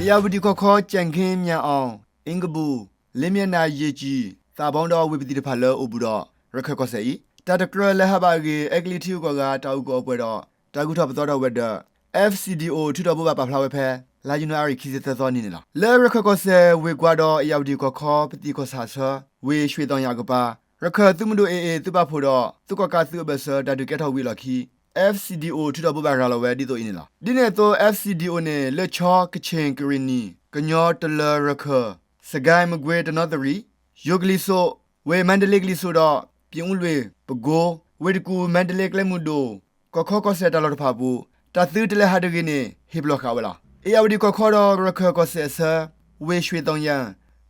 အ့ၣ်ယၣ်ဝတံၣ်ကီၢ်ခီ ကၠဲၣ်ခ့ မၠၣ်အီၣ်, အ့ကဘူၣ်, လ့မၠဲၣ်နၤ ယ့ၣ်ကၠံၣ်, သးဘီဒီးဝ့ၢ်ပသံၣ်တဖၣ်လၢအိၣ်ဘူးဒီး ရခၢၣ်ကီၢ်စဲၣ်အံၤ တၢ်တကြၢးလဲၤဟးဘၣ်အဂ့ၢ် အဲကလံးထံဂုၤကီၢ်ဂၤတၢ်အုၣ်ကီၤအီပှဲၤဒီး တၢ်ဂုၤထီၣ်ပသီထီၣ်ဝဲၤဒၢး F C D O ထုးထီၣ်ဘိးဘၣ်ပာ်ဖျါဝဲဖဲ လါယနူၤအါရံၤခံဆံသၢသီနံၤန့ၣ်လီၤ. လၢရခၢၣ်ကီၢ်စဲၣ်ဝ့ၢ်ကွါဒီး အ့ၣ်ယၣ်ဝတံၣ်ကီၢ်ခီ ပသံၣ်ကီၢ်ဆၣ်အဆၢ ဝ့ၢ်ရွှ့ၣ်သီၣ်ယၣ်အကပၤ ရခၢၣ်သုးမုၢ်ဒိၣ် A A သုးပာ်ဖှိၣ်ဒီး သုးကီၣ်ကးသုးအဘၢၣ်စၢၤ တၢ်ဒုးကဲထီၣ်ဝံၤအလီၢ်ခံ F C D O ထုးထီၣ်ဘိးဘၣ်ရၤလီၤဝဲဒ်သိးအံၤန့ၣ်လီၤ. ဒ်န့ၣ်အသိး F C D O န့ၣ် လၢခၠီ, ကခ့ၣ်, ကရ့ၣ်နံၣ်, ကညီ, တလၢၤ, ရခၢၣ်, စကဲၣ်, မကွ့ၤ, တနီသရံၣ်, ယိၤကလံၤစိး, ဝ့ၢ်မါတလ့ကလံၤစိးဒီး ပၠ့ၣ်အူလွ့ၣ်, ပကိ, ဝ့ၢ်တကူၣ်, မါတလ့ကျဲမုၢ်ဒိၣ်, ကီၢ်ခီကီၢ်စဲၣ်တၢ်လီၢ်တဖၣ်အပူၤ တၢ်သုးတလဲၤဟးတဂ့ၤန့ၣ် ဟ့ၣ်ပလီၢ်ဃာ်ဝဲလီၤ. အ့ၣ်ယၣ်ဝတံၣ်ကီၢ်ခီဒီး ရခၢၣ်ကီၢ်စဲၣ်အဆၢ ဝ့ၢ်ရွှ့ၣ်သီၣ်ယၣ်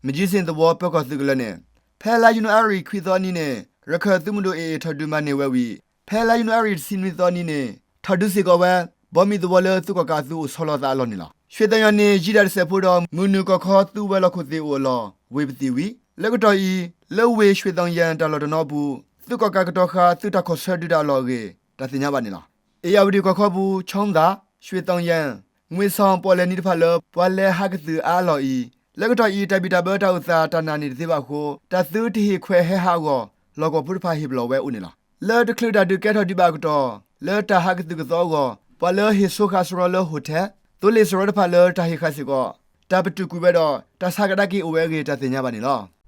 မၠံစ့ၣ်သဝီပၢၤကီၢ်သုးကလၢၤန့ၣ် ဖဲလါယနူၤအါရံၤခွံသီအနံၤန့ၣ် ရခၢၣ်သုးမုၢ်ဒိၣ် A A ထီၣ်ဒုးမၤန့ၢ်ဝဲဝံၤ ဖဲလါယနူၤအါရံၤတဆံနွံသီအနံၤန့ၣ် ထီၣ်ဒုးစ့ၢ်ကီးဝဲ ဘီမုၢ်သဝီလၢသုးကီၣ်ကးအသုးအိၣ်ဆီလီၤသးအလီၢ်န့ၣ်လီၤ. ရွှ့ၣ်သီၣ်ယၣ်န့ၣ် ယံာ်တၢ်တစဲးဖိဒီး မုၢ်နုာ်ကီၢ်ခီသုးဝဲၤလီၢ်ခိၣ်သ့ၣ်အိၣ်အလီၢ် ဝ့ၢ်ပသံၣ်ဝံၤ လၢကတီၢ်အံၤ လၢဝ့ၢ်ရွှ့ၣ်သီၣ်ယၣ်တၢ်လီၢ်တနီၤအပူၤ သုးကီၣ်ကးကတီၤဃာ်သုးတၢ်ခီၣ်ဆၢဒုးတၢ်အလီၢ်အဂ့ၢ် တၢ်သ့ၣ်ညါဘၣ်န့ၣ်လီၤ. အ့ၣ်ယၣ်ဝတံၣ်ကီၢ်ခီပူၤ ခၠီသၣ်, ရွှ့ၣ်သီၣ်ယၣ်, ငွ့ၣ်ဆီၣ် ပီၣ်လဲၣ်နံၤတဖၣ်လၢ ပှၤလဲၤဟးကသုၣ်အါအလီၢ်အံၤ လၢကတီၢ်အံၤ တၢ်ဘံၣ်တၢ်ဘၢတၢ်အိၣ်သးတၢ်နာ်န့ၢ်တသ့ဘၣ်အဃိ တၢ်သုးတဟ့ၣ်ခွဲးဟဲဟးအဂီၢ် လီၢ်ကဝီၤဖိတဖၣ်ဟ့ၣ်ပလီၢ်ဝဲအိၣ်န့ၣ်လီၤ. လၢတချုးတၢ်ဒုးကဲထီၣ်ဒံးဘၣ်အကတီၢ် လၢတၢ်ဟးကသုၣ်ကသီအဂီၢ် ပှၤလၢဟ့ၣ်ဆိဃာ်စရီလၢ hotel, သိလ့ၣ်စရီတဖၣ်လၢတၢ်ဟ့ၣ်ဃာ်စ့ၢ်ကီး တၢ်ပတုာ်ကွံာ်ဝဲဒီး တၢ်ဆါကဒါက့ၤအိၣ်ဝဲအဂ့ၢ် တၢ်သ့ၣ်ညါဘၣ်န့ၣ်လီၤ.